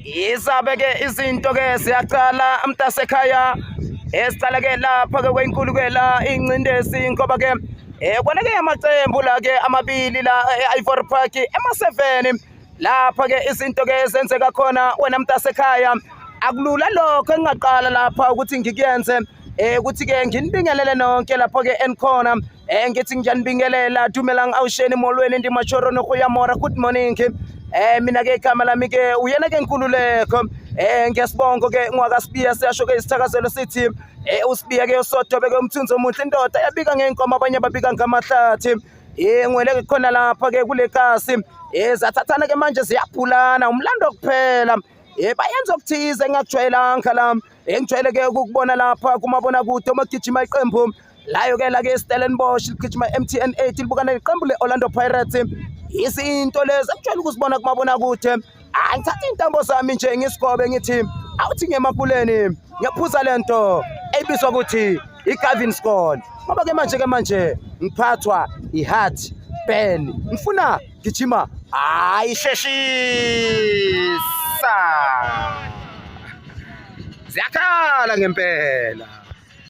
Izabe ke izinto ke ziyaqala mntasekhaya, esicala ke lapha ke kwenkulu ke la ingcindezi, ngoba ke kona ke amaqembu la ke amabili la e-Ivory Park ema-7 lapha ke izinto ke zenzeka khona. Wena mntasekhaya, akulula lokho engingaqala lapha ukuthi ngikuyenze, ukuthi ke nginibingelele nonke lapho ke enikhona. Ngithi ngiyanibingelela, dumelang, avuxeni, molweni, ndi matsheloni, goeiemôre, good morning. Mina ke igama lami ke uyena ke Nkululeko, ngesibongo ke ngwakaSibiya. Siyasho ke isithakazelo sithi uSibiya ke uSodobe ke umthunzi omuhle, indoda yabika ngenkomo, abanye babika ngamahlathi. Ngwele ke khona lapha ke kule kasi, zathathana ke manje ziyaphulana umlando kuphela. Bayenza okuthize engingakujwayelanga la, engijwayele ke ukukubona lapha kumabonakude uma kugijima iqembu layo ke la ke Stellenbosch ligijima MTN 8 libukana neqembu le-Orlando Pirates. Izinto lezi engijwayele ukuzibona kumabonakude. Angithatha iy'ntambo zami nje ngisigobe, ngithi awuthi ngemakuleni ngiyaphuza lento eyibizwa ukuthi i-Gaviscon, ngoba ke manje ngiphathwa i-heart burn, ngifuna gijima, hayi sheshisa, ziyakhala ngempela.